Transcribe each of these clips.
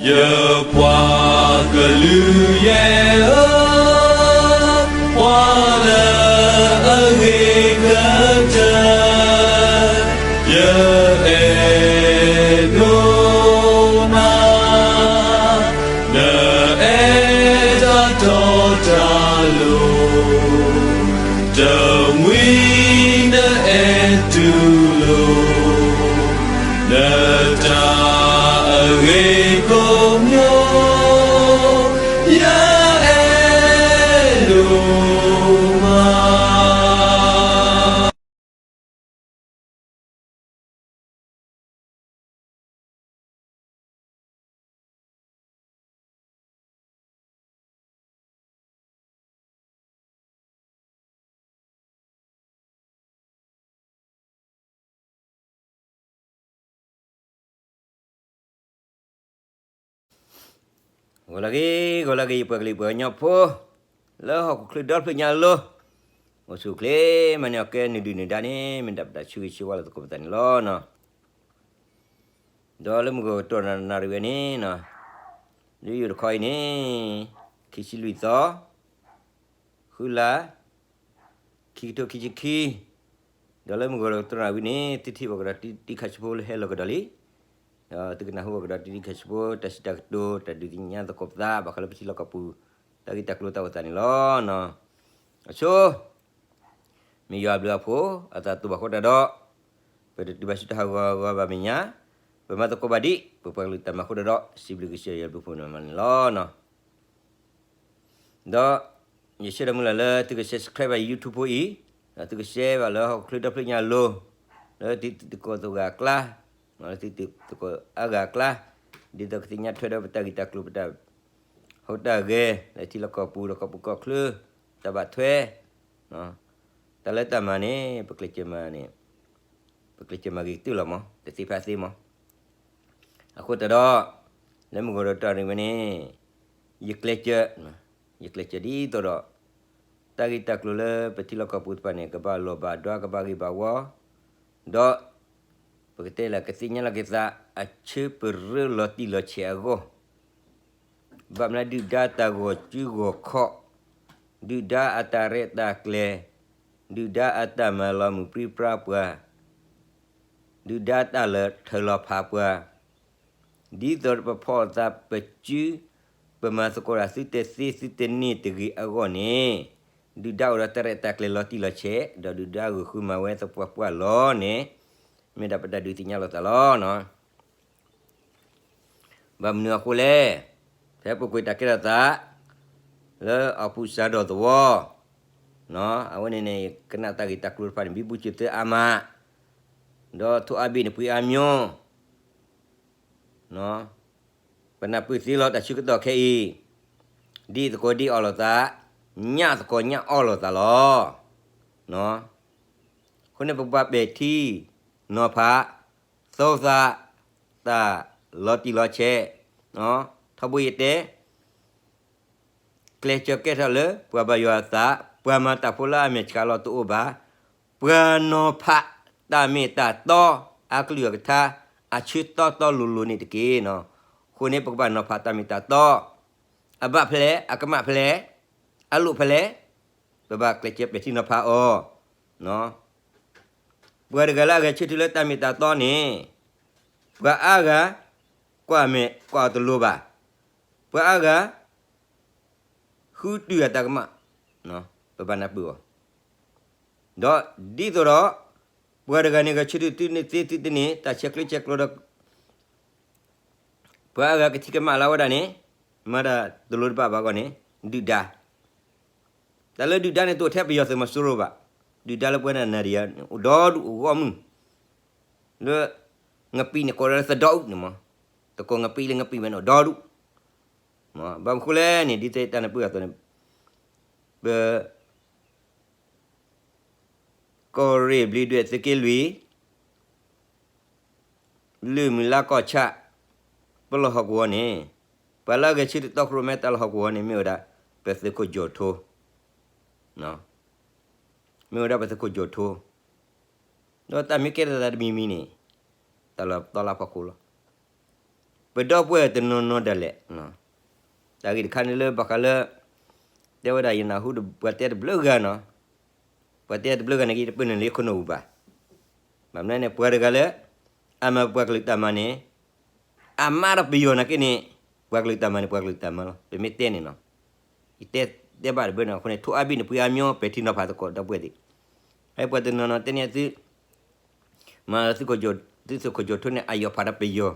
ယပှၤကလုာ်ယဲၢ်ဧၢ, ပှၤလၢအဂ့ၤကတၢၢ်, ယအဲၣ်ဒိးနၤ, နအဲၣ်တၢ်တီတၢ်လိၤ, တမှံၤနအဲၣ်တူၢ်လိာ် နတၢ်အဂ့ၤကိးမံၤ, ယအဲၣ်ဒိးမး. ဂီၤလၢအဂ့ၤ, ဂီၤလၢအဂ့ၤ ယပှၤကလုာ်ပှၤကညီဖိ, လၢဟီၣ်ခိၣ်ချၢဒီဖျၢၣ်ညါအလိၤ, အိၣ်ဆူၣ်အိၣ်ချ့မၤန့ၢ်အီၤကဲနုာ်ဒုၣ်နုာ်ဒါန့ၣ် မ့ၢ်ဒၣ်ပတၢ်ဆၢဂ့ၤဆၢဝါလၢသကိးပသးန့ၣ်လီၤ. ဒီးလၢမုၢ်ဂီၤကတီၢ်နၣ်ရံၣ်ဝဲန့ၣ်, လၢယိၤတခီအံၤန့ၣ်, ခံဆံလွံၢ်သီ, ဃုလါ, ခံကထိခံဆံခံ, ဒီးလၢမုၢ်ဂီၤကတီၢ်နၣ်ရံၣ်ဝဲန့ၣ် သုထံၣ်ဘၣ်ကဒီးတံၤခးဆၢဖိလၢဟဲလီၤကဒီးလံ, ဒီးသုကနၢ်ဟူဘၣ်ကဒီးတံၤခးဆၢဖိ တၢ်စံးတၢ်ကတိၤ တၢ်ဒုးသ့ၣ်ညါသကိးပသး ဘၣ်ဃးလၢပထံလီၢ်ကီၢ်ပူၤ တၢ်ဂ့ၢ်တၢ်ကျိၤတၢ်အိၣ်သးန့ၣ်လီၤ. အဆိ မ့ၢ်ယွၤအဘျုးအဖှိၣ် အသးတူၢ်ဘၣ်ဃိတၢ်ဒီး, ပတတုၤဘၣ်ဆူတၢ်ဟးဂီၤဂီၤဘၣ်မဲာ်ညါ, ပမၤသကိးဘၣ်ဒံး ပပှၤကလုာ်တၢ်မၤဃိတၢ်ဒီး စံးဘျုးကစၢ်ယွၤအဘျုးအဖှိၣ်န့ၣ်လီၤ. ဒီးယဆၢဒီးမုၢ်လၢ်လၢသုက subscribe ဘၣ် YouTube ဖိအံၤ, ဒီးသုက share ဘၣ်လၢဟီၣ်ခိၣ်ချၢဒီဖျၢၣ်ညါအလိၤ, လၢသုသကိးသကိးဂၤအကျါ, လၢသုသကိးအါဂၤအကျါ, ဒ်သိးကသ့ၣ်ညါထွဲဒီးပတၢ်ဂ့ၢ်တၢ်ကျိၤ ပတၢ်ဟူးတၢ်ဂဲၤ လၢထံလီၢ်ကီၢ်ပူၤ ဒီးကီၢ်ပူၤကီၢ်ချၢ, တၢ်ဘၣ်ထွဲ တၢ်လၢတၢ်မၤန့ၣ် ပကျဲးစၢးမၤန့ၣ်, ပကျဲးစၢးမၤဂ့ၤကတၢၢ်လီၤမး တသ့ဖးသ့မး. အဃိသတးဒီး လၢမုၢ်ဂီၤဒီးတၢ်ရံၣ်ဝဲန့ၣ် ယကျဲးစၢး, ယကျဲးစၢးဒ်သိးဒီး တၢ်ဂ့ၢ်တၢ်ကျိၤလၢပထံလီၢ်ကီၢ်ပူၤတဖၣ်န့ၣ် ကဘၣ်လီၤဘၣ်ဒွး ကဘၣ်ဂ့ၤဘၣ်ဝါ, ဒီး ပကတဲလၢကသ့ၣ်ညါလီၤက့ၤသး အဆၢပရၢလီၤတံၢ်လီၤဆဲးအဂီၢ်, ဘၣ်မနုၤဒုၣ်ဒါတၢ်ဂီၤစုဂီၤခီၣ်, ဒုၣ်ဒါအတၢ်ရဲၣ်တၢ်ကျဲၤ, ဒုၣ်ဒါအတၢ်မၤလီၤမုၢ်ပြံပြါပှၤ, ဒုၣ်ဒါတၢ်လၢထၢလီၤဖးပှၤ, ဒ်သိးပဖီၣ်သးပစု, ပမၤသကိးတၢ်သုတသ့သုတန့ၢ်တဂ့ၤအဂီၢ်န့ၣ်, ဒုၣ်ဒါအိၣ်ဒီးတၢ်ရဲၣ်တၢ်ကျဲၤလီၤတံၢ်လီၤဆဲး, ဒီးဒုၣ်ဒါဂုာ်ဃုမၤဝဲသပှၢ်ပှၢ်လီၤန့ၣ်, မ့ၢ်ဒၣ်ပတၢ်ဒုးသ့ၣ်ညါလိာ်သးလီၤ. ဘၣ်မနုၤအဃိလဲၣ်, ဖဲပူၤကွံာ်တၢ်ကဲထီၣ်သး လၢအီၣ်ဖူစးဒီးသဝီ, အဝဲန့ၣ်န့ၣ် ကနၣ်တၢ်ဂ့ၢ်တၢ်ကျိၤတဖၣ်န့ၣ် ဘံဘူစၢၤသၢအါမး, ဒီးထိၣ်အါဘ့ၣ်န့ၣ်ပှ့ၤအါမၠိ, ပနၢ်ပၢၢ်သ့လီၤတၢ်ဆၢကတီၢ်ခဲအံၤ, ဒ်သကိးဒ်အီၣ်လိာ်သး, ညၣ်သကိးညၣ်အီၣ်လိာ်သးလီၤ. အဃိန့ၣ် ပကဘၣ်ပဲာ်ထံနီၤဖး, သိသး, တၢ်လီၤတံၢ်လီၤဆဲး, ထီဘိယတဲ ကျဲးစၢးကဲထီၣ်လၢ ပှၤဘၣ်ယွၤအသး, ပှၤမၤတၢ်ဖိလၢအမဲာ်ဆှးလီၤတအိၣ်ဘၣ်, ပှၤနီၤဖးတၢ်မ့ၢ်တၢ်တီ, အကလုၢ်အကထါ, အဆၢတီတီလိၤလိၤန့ၣ်တက့ၢ်. အဃိန့ၣ် ပကဘၣ်နီၤဖးတၢ်မ့ၢ်တၢ်တီ, အဘၣ်ဖဲလဲၣ်, အကမၣ်ဖဲလဲၣ်, အလိၣ်ဖဲလဲၣ်, ပဘၣ်ကျဲးစၢးပဲာ်ထံနီၤဖးအီၤ. ပှၤတဂၤလၢအဂဲၤဆၢထၢၣ်လၢတၢ်မ့ၢ်တၢ်တီန့ၣ်, ပှၤအါဂၤ ကွၢ်မဲာ် ကွၢ်အီၤတလိၤဘၣ်. ပှၤအါဂၤ ဃုတုၤအတၢ်ကမၣ်, ပဘၣ်နၢ်ပၢၢ်အီၤ, ဒီးဒ်သိးဒီး ပှၤတဂၤန့ၣ်ဂဲၤဆၢထၢၣ်သုန့ၣ်သ့သုတန့ၢ် တၢ်ဆဲးကျၢဆဲးကျိးဒီး ပှၤအါဂၤကထံၣ်ကမၣ်လၢဝဲဒၣ်န့ၣ်, မၤတၢ်တလိၤတဘၣ်ဘၣ်အဂီၢ်န့ၣ် ဒုၣ်ဒါ, တၢ်လၢဒုၣ်ဒါန့ၣ်တအိၣ်ထဲပယီၤသုးမီၤစိရိၤဘၣ်, ဒုၣ်ဒါလၢပဝဲဒၣ်နၤဒီးယၤန့ၣ် အိၣ်ဒီဒူၣ်အိၣ်ဂီၢ်မုၢ်, လၢ ငပံးန့ၣ်ကိးလၢသဒီအုးန့ၣ်မး, သကိးငပံးလၢငပံးဝဲန့ၣ်အိၣ်ဒီဒူၣ်, ဘၣ်မနုၤဃိလဲၣ်န့ၣ် ဒ်သိးတၢ်နၢ်ပၢၢ်အသိးန့ၣ်, ပ ကီၢ်ရ့ၣ်ဘျံးဒွဲၣ်သုးက့လွံၢ်, လုၢ်မုၢ်လါကီၢ်ဆၣ်, ပလီၢ်ဟီၣ်ကဝီၤန့ၣ်, ပှၤလၢအဂဲၤဆၢထၢၣ်တီခိၣ်ရိၣ်မဲတၢ်လီၢ်ဟီၣ်ကဝီၤန့ၣ် မ့ၢ်ဝဲဒၣ် ပသုးခိၣ်ကၠီၣ်ထိ, မ့ၢ်ဝဲဒၣ်ပသုးခိၣ်ကၠီၣ်ထိ, ဒီးတၢ်မ့ၢ်ကဲထီၣ်သးတမံၤမံၤန့ၣ်, တၢ်လီၢ်တလါဖီခိၣ်လီၤ. ပ ပဒီပုၢ်ဝဲၢ်တနီၤနီၤဒၣ်လဲာ်, တၢ်ဂ့ၢ်တခါန့ၣ်လၢဘၣ်ဃးလၢ တဲဝဲဒၣ်ယနၢ်ဟူပှၤတဲတဘျုးဂၤနီၤ, ပှၤတဲတဘျုးဂၤန့ၣ် ယတပၢၢ်နုာ်လၢယခိၣ်နူာ်ပူၤဘၣ်. ဘၣ်မနုၤန့ၣ် ပှၤတဂၤလၢ အမၤပှၤကလုာ်တၢ်မၤန့ၣ် အမါဒီးပယီၤနာ်က့န့ၣ် ပှၤကလုာ်တၢ်မၤန့ၣ် ပှၤကလုာ်တၢ်မၤလီၤ. ပမ့ၢ်တဲန့ၣ်နီၤ, ယတဲတဲဘၣ်တဘျီနီၤ, အဃိန့ၣ် ထိၣ်အါဘံၣ်န့ၣ် ပှ့ၤအါမညီ ပဲာ်ထံနီၤဖးသကိးဒီပုၢ်ဝဲၢ်သ့ၣ်, ဟဲပှၤတနီၤနီၤတဲန့ၢ်သု မၤသုးခိၣ်ကျၢၢ်ထိန့ၣ် အယီၤဖးဒီးပယီၤ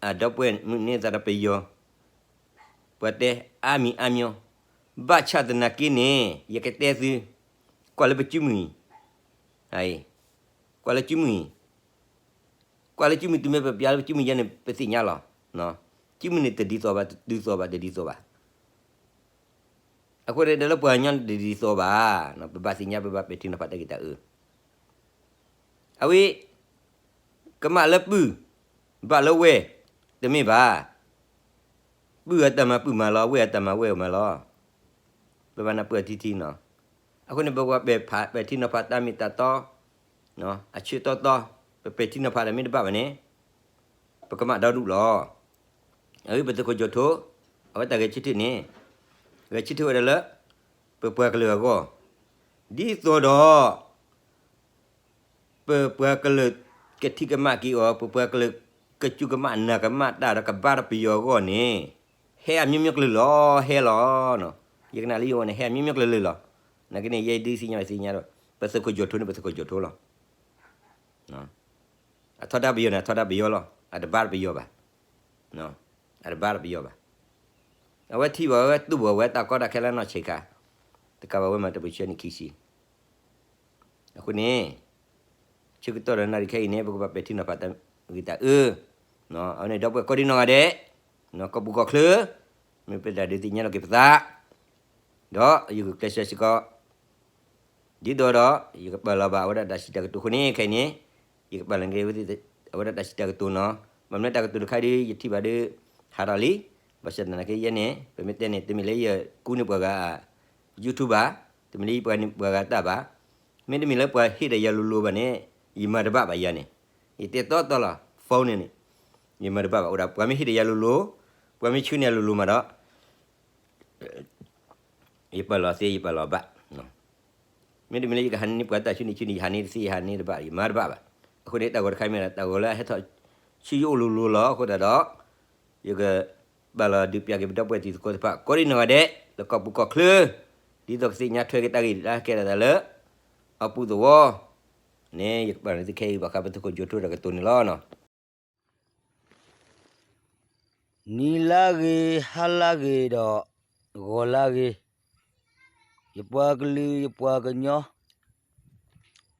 အဒီပုၢ်ဝဲၢ်မုၢ်န့ၢ်သးဒီးပယီၤ, ပှၤတဲအါမံၤအါမညီ, ဘၣ်ဆၣ်သနာ်က့န့ၣ် ယကတဲသု, ကွၢ်လၢပစုမုၢ်အံၤ, ကွၢ်လၢစုမုၢ်အံၤ, ကွၢ်လၢစုမုၢ်တုၤမ့ၢ်ပပျးလၢပစုမုၢ်ယဲန့ၣ် ပသ့ၣ်ညါလီၤ. စုမုၢ်န့ၣ်တဒ်သိးဘၣ် တဒ်သိးဘၣ် တဒ်သိးဘၣ်. အဃိန့ၣ်ဒီးလၢပှၤကညီန့ၣ်တဒ်သိးဘၣ်, ပဘၣ်သ့ၣ်ညါ ပဘၣ်ပဲာ်ထံနီၤဖးတၢ်ဂ့ၢ်တၢ်အၢ အဝဲ ကမၣ်လၢပုၢ်, ဘၣ်လၢဝဲၢ်, တမ့ၢ်ဘၣ်. ပုၢ်အတၢ်မၤပုၢ်မၤလီၤ, ဝဲၢ်အတၢ်မၤဝဲၢ်မၤလီၤ. ပဘၣ်နၢ်ပၢၢ်ထံထံနီၤ. အဃိန့ၣ် ပကပဲာ်ထံနီၤဖးတၢ်မ့ၢ်တၢ်တီ, အဆၢတီတီ, ပပဲာ်ထံနီၤဖးတၢ်မ့ၢ်တဘၣ်ဘၣ်န့ၣ် ပကမၣ်ဒီဒူၣ်လီၤ. အဝဲပသုးခိၣ်ကျၢၢ်ထိ, အဝဲတၢ်ဂဲၤဆၢထၢၣ်န့ၣ်, ဂဲၤဆၢထၢၣ်ဝဲဒၣ်လၢ ပပှၤကလုာ်အဂီၢ်, ဒ်သိးဒီး ပပှၤကလုာ်ကထံၣ်ကမၣ်က့ၤအီၤ, ပပှၤကလုာ်ကစူၢ်ကမၣ်နာ်ကမၣ်တၢ်ဒီးကဘါဒီးပယီၤအဂီၢ်န့ၣ်, ဟဲအမျိုးမျိုးကလုာ်လီၤ, ဟဲလီၤ. ယကနၣ်လၢယအိၣ်န့ၣ် ဟဲအမျိုးမျိုးကလုာ်လၢ်လီၤ. နာ်က့န့ၣ် ယဲဒုးသ့ၣ်ညါဘၣ်သ့ၣ်ညါဒီး ပသုးခိၣ်ကျၢၢ်ထိန့ၣ် ပသုးခိၣ်ကျၢၢ်ထိလီၤ. အထီဒါပယီၤန့ၣ် အထီဒါပယီၤလီၤ. အတဘါဒီးပယီၤဘၣ်. အတဘါဒီးပယီၤဘၣ်. အဝဲထံၣ်ဘၣ်ဝဲတူၢ်ဘၣ်ဝဲတၢ်ကီတၢ်ခဲလၢနီၢ်ဆံးခါ, တကးဘၣ်ဝဲမၤတပူၤဆှၢန့ၣ်ခံဆံ အဃိန့ၣ် ဆၢကတီၢ်ဒီးနၣ်ရံၣ်ခဲအံၤန့ၣ် ပကဘၣ်ပဲာ်ထံနီၤဖးတၢ်ဂ့ၢ်တၢ်အၢ, အဝဲန့ၣ်ဒီပုၢ်ဝဲၢ်ကိးဒံနီၢ်ဂၤဒဲး, ကီၢ်ပူၤကီၢ်ချၢ, မ့ၢ်ပတၢ်ဒုးသ့ၣ်ညါလီၤက့ၤပသး, ဒီးယကကျဲးစၢးစ့ၢ်ကီး ဒ်သိးဒီး ယကပာ်လီၤဘၣ်အဝဲဒၣ်တၢ်စံးတၢ်ကတိၤအဃိန့ၣ် ခဲအံၤန့ၣ် ယကပာ်လီၤက့ၤ အဝဲဒၣ်တၢ်စံးတၢ်ကတိၤနီၤ, ဘၣ်မနုၤတၢ်ကတိၤတခါဒီး ယထံၣ်ဘၣ်ဒီး ဟးထီၣ်လံ, ဘၣ်ဆၣ်သနာ်က့ယဲန့ၣ် ပမ့ၢ်တဲန့ၣ် တမ့ၢ်လၢယကူန့ၢ်ပှၤဂၤ YouTube ဘၣ်, တမ့ၢ်လၢယပှၤန့ၢ်ပှၤဂၤတၢ်ဘၣ်, မ့တမ့ၢ်လၢပှၤဟ့ၣ်ဒီးယၤလိၤလိၤဘၣ်န့ၣ် ယမၤတဘၣ်ဘၣ်ယၤန့ၣ်, ယတဲတီတီလီၤ phone န့ၣ်န့ၣ်, ယမၤတဘၣ်ဘၣ် အိၣ်ဒၣ်ပှၤမ့ၢ်ဟ့ၣ်ဒီးယၤလိၤလိၤ, ပှၤမ့ၢ်ဆှၢန့ၢ်ယၤလိၤလိၤမးဒီး ယပာ်လီၤသ့ ယပာ်လီၤဘၣ်, မ့တမ့ၢ်လၢယကဟးန့ၢ်ပှၤတၢ်ဆှၢန့ၢ်ဆှၢန့ၢ် ယဟးန့ၢ်တသ့ ယဟးန့ၢ်တဘၣ် ယမၤတဘၣ်ဘၣ်, အဃိန့ၣ် တၢ်ဂီၤတခါမ့ၢ်ဒၣ် တၢ်ဂီၤလၢအဟဲထီၣ်ဆူယအိၣ်လိၤလိၤလီၤ, အဃိသတးဒီး ယကပာ်လီၤဒုးပျးက့ၤပဒီပုၢ်ဝဲၢ်တံၤသကိးတဖၣ် ကိးဒံနီၢ်ဂၤဒဲး လၢကီၢ်ပူၤကီၢ်ချၢ, ဒ်သိးကသ့ၣ်ညါထွဲက့ၤတၢ်ဂ့ၢ်လၢကဲထီၣ်သးလၢ အပူၤသဝီန့ၣ် ယကပာ်လီၤသုခဲအံၤဘၣ်ဃးပသုးခိၣ်ကျၢၢ်ထိတၢ်ကတိၤန့ၣ်လီၤ. နံၤလၢဂ့ၤ ဟါလၢဂ့ၤဒီး ဂီၤလၢဂ့ၤ, ယပှၤကလုာ်ယပှၤကညီ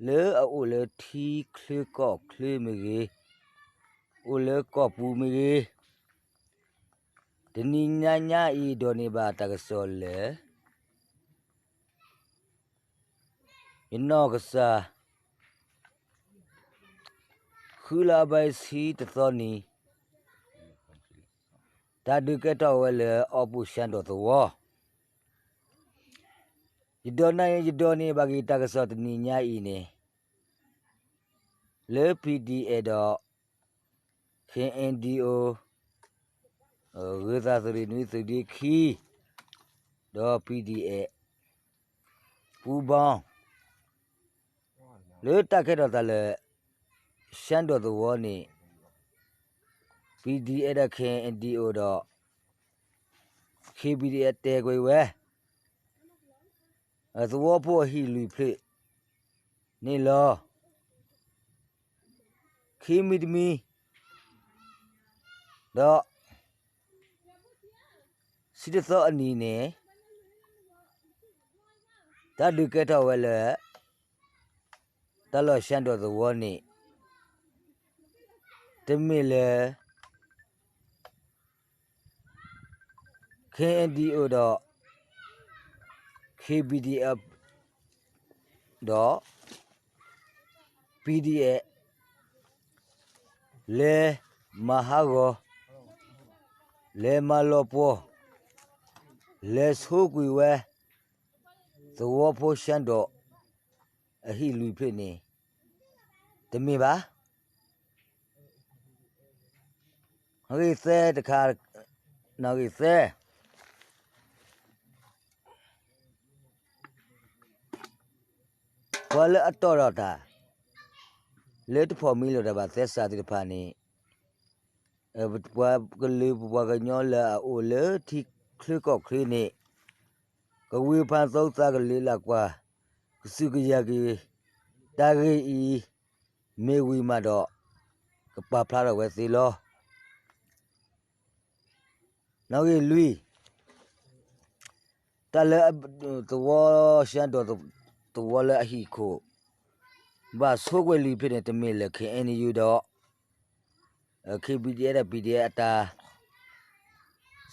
လၢအအိၣ်လၢထံချၢကီၢ်ချၢမ့ၢ်ဂ့ၤ, အိၣ်လၢကီၢ်ပူၤမ့ၢ်ဂ့ၤ, တနံၤညါညါအံၤဒိးန့ၢ်ဘၣ်တၢ်ကစီၣ်လၢ ယနီၢ်ကစၢ် ဃုလါဘၢၣ်ဆံတသီနံၤ တၢ်ဒုးကဲထီၣ်ဝဲလၢအီပူၤၡၢၣ်ဒီးသဝီ, ယဒိးန့ၢ် ယဒိးန့ၢ်ဘၣ်က့ၤတၢ်ကစီၣ်တနံၤညါအံၤန့ၣ် လၢ PDF ဒီး KNDO ဂုၤသးသုးရ့ၣ်နွံသုးဒ့ခံ ဒီး PDF ပူၤဘီ လၢတၢ်ကဲထီၣ်သးလၢ ၡၢၣ်ဒီးသဝီန့ၣ် PDF ဒီး KNDO ဒီး KPDF တဲကွံာ်ဝဲ သဝီဖိအဟံၣ်လွံၢ်ဖျၢၣ်န့ၣ်လီၤ. ခံမံၤတမံၤ ဒီး ဆံတသီအနံၤန့ၣ် တၢ်ဒုးကဲထီၣ်ဝဲလၢ တၢ်လီၢ်ၡၢၣ်ဒီးသဝီန့ၣ် တမ့ၢ်လၢ KNDO ဒီး KPDF ဒီး PDF လဲၤမၤဟးဂီၤ, လဲၤမၤလီၤပှီၢ်, လဲၤဆိကွံာ်ဝဲ သဝီဖိၡၢၣ်ဒီးအဟံၣ်လွံၢ်ဖျၢၣ်န့ၣ် တမ့ၢ်ဘၣ်. နီၣ်ဂံၢ်သၢတခါ, နီၣ်ဂံၢ်သၢ, ပှၤလၢအတီၢ်ဒီးတၢ် လၢတဖိးမံလိာ်တၢ်ဘၣ်သဲစးသ့ၣ်တဖၣ်န့ၣ်, ပပှၤကလုာ်ပပှၤကညီလၢအအိၣ်လၢထံချၢကီၢ်ချၢန့ၣ်, ကဝံၤဖးသိသးကလၢလၢကွၢ်, ကစူၢ်ကယၤက့ၤ, တၢ်ဂ့ၢ်အံၤ, မ့ၢ်ဝံၤမးဒီး, ကပာ်ဖျါထီၣ်ဝဲသ့လီၤ. နီၣ်ဂံၢ်လွံၢ်, တၢ်လၢသဝီ ရှမ်းဒီးသဝီလၢအဟံၣ်ခိၣ် ဘၣ်ဆိကွံာ်လွံၢ်ဖျၢၣ်န့ၣ် တမ့ၢ်လၢ KNU ဒီး KPDF ဒီး PDF အတၢ်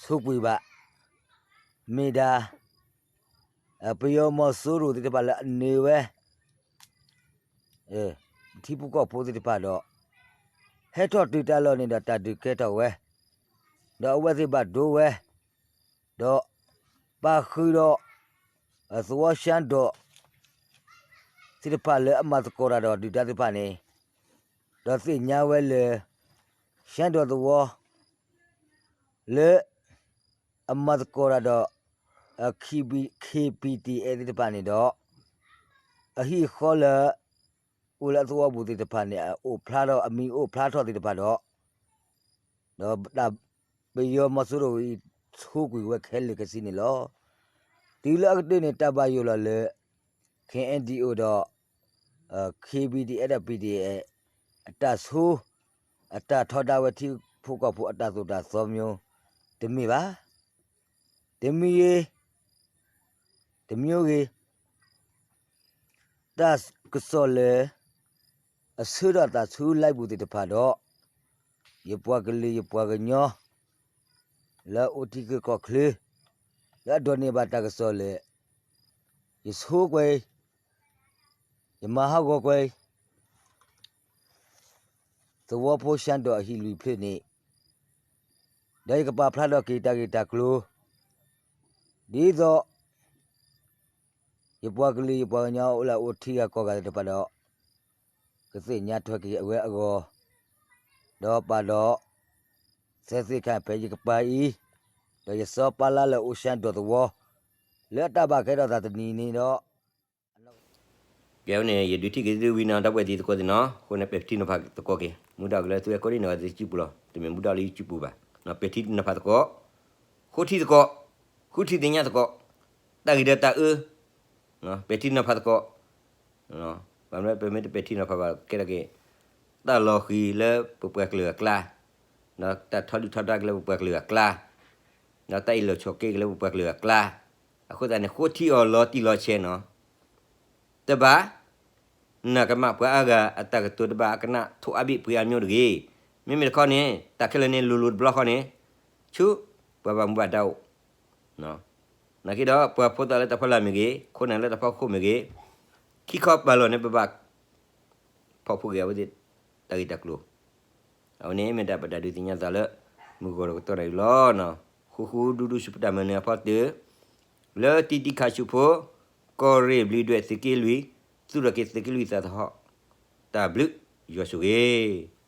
ဆိကွံာ်ဘၣ်. မ့ၢ်ဒၣ် ပယီၤမီၤစိရိၤသ့ၣ်တဖၣ်လၢအနၢၤဝဲ ထံဖိကီၢ်ဖိသ့ၣ်တဖၣ်ဒီး ဟဲထီၣ်တုၤတၢ်လီၢ်န့ၣ်ဒီး တၢ်ဒုးကဲထီၣ်ဝဲ, ဒီးအဝဲသ့ၣ်ဘၣ်ဒိဝဲ, ဒီးပာ်ဃုာ်ဒီး သဝီရှမ်းဒီး သ့ၣ်တဖၣ်လၢအမၤသကိးတၢ်ဒီးဒုၣ်ဒါသ့ၣ်တဖၣ်န့ၣ်, ဒီးသ့ၣ်ညါဝဲလၢ ရှမ်းဒီးသဝီ လၢ အမၤသကိးတၢ်ဒီး KPDF သ့ၣ်တဖၣ်န့ၣ်ဒီး အဟံၣ်အဃီလၢ အိၣ်လၢအသဝီပူၤသ့ၣ်တဖၣ်န့ၣ် အအိၣ်ဖျါထီၣ် အမံၤအိၣ်ဖျါထီၣ်သ့ၣ်တဖၣ်ဒီး ဒီးတၢ်ပယီၤမီၤစိရိၤအံၤ ဆိကွံာ်ဝဲခဲလၢာ်ခဲဆ့န့ၣ်လီၤ. တုၤလၢအကတၢၢ်န့ၣ် တၢ်ဘၣ်ယိၣ်လီၤလၢ KNDO ဒီး KPDF ဒီး PDF အတၢ်ဆိ အတၢ်ထီဒါဝဲထံဖိကီၢ်ဖိအတၢ်သိၣ်တၢ်သီမ့ၢ် တမ့ၢ်ဘၣ်. တမံၤဂ့ၤ တမံၤဂ့ၤ တၢ်ကစီၣ်လၢ အဆၢထၢၣ်တၢ်ဆူ live ပူၤသ့ၣ်တဖၣ်ဒီး ယပှၤကလုာ်ယပှၤကညီ လၢအအိၣ်ထံချၢကီၢ်ချၢ လၢအဒိးန့ၢ်ဘၣ်တၢ်ကစီၣ်လၢ ယဆိကွဲ ယမၤဟးဂီၤကွဲ သဝီဖိရှမ်းဒီးအဟံၣ်လွံၢ်ဖျၢၣ်န့ၣ် ဒီးယကပာ်ဖျါထီၣ်က့ၤတၢ်ဂ့ၢ်တၢ်ကျိၤ ဒ်သိး ယပှၤကလုာ်ယပှၤကညီအိၣ်လၢအအိၣ်ထံဂၤကီၢ်ဂၤသ့ၣ်တဖၣ်ဒီး ကသ့ၣ်ညါထွဲက့ၤအဝဲအဂီၢ် ဒီးပာ်ဒီး သဲသ့ၣ်ခါဖဲယကပၤအံၤ ဒီးယစီၤပၤလါလၢအိၣ်ရှမ်းဒီးသဝီ လၢအတၢ်ဘၣ်ကဲထီၣ်သးတနံၤန့ၣ်ဒီး ကဲဝဲန့ၣ် ယဒုးထံၣ်က့ၤသုဝံၤနီၤ ဒီပုၢ်ဝဲၢ်သ့ၣ်သကိးသ့ၣ်နီၤ အဃိန့ၣ် ပဲာ်ထံနီၤဖးသကိးက့ၤ မူဒါကလၢသုဝဲကိးဒံနီၤ သုစုပူၤလီၤ တမ့ၢ်မူဒါလၢယစုပူၤဘၣ် ပဲာ်ထံနီၤဖးသကိး ဃိထံသကိး ဃုထံသ့ၣ်ညါသကိး တၢ်ဂ့ၤဒီးတၢ်အၢ ပဲာ်ထံနီၤဖးသကိး ဘၣ်မနုၤပမ့ၢ်တပဲာ်ထံနီၤဖးဘၣ် ကဲထီၣ်က့ၤ တၢ်လီၤဃံၤလၢပပှၤကလုာ်အကျါ ဒီးတၢ်ထီဒုၣ်ထီဒါက့ၤလၢပပှၤကလုာ်အကျါ ဒီးတၢ်အ့ၣ်လိာ်ဆိးက့က့ၤလၢပပှၤကလုာ်အကျါ အဃိသတးန့ၣ် ဃိထံအီၤလီၤတံၢ်လီၤဆဲးနီၤ တဘၣ် နကမၣ်ပှၤအါဂၤအတၢ်ကတိၤတဘၣ် အကနၣ်ထိၣ်အါဘ့ၣ်ပှ့ၤအါမျိုးတဂ့ၤ မ့မ့ၢ်တခီန့ၣ် တၢ်ခဲလၢာ်န့ၣ်လိၤလိၤတဘျီဃီန့ၣ် ဆူ ပှၤဘၣ်မူဘၣ်ဒါအိၣ် နာ်က့ဒီး ပှၤဖိသၣ်လၢတၢ်ဖီလာ်မ့ၢ်ဂ့ၤ ခိၣ်နၢ်လၢတၢ်ဖီခိၣ်မ့ၢ်ဂ့ၤ ခံခီပာ်လီၤန့ၣ် ပဘၣ် ဖီၣ်ဖိဂ့ၤအဝဲသ့ၣ် တၢ်ဂ့ၢ်တၢ်ကျိၤ အဝဲန့ၣ်မ့ၢ်ဒၣ်ပတၢ်ဒုးသ့ၣ်ညါသးလၢ မုၢ်ဂီၤတကတီၢ်န့ၣ်လီၤ. ဃူဃူဒူဒူဆူပတၢ်မၤနၢၤအဖီတၢၢ် လၢတံၤတံၤခါဆူဖိ ကီၢ်ရ့ၣ်ဘျံးဒွဲၣ်သုးက့လွံၢ် သူၣ်ထီၣ်က့ၤသုးက့လွံၢ်သးသဟီၣ် တၢ်ဘျုးယွၤဆိၣ်ဂ့ၤ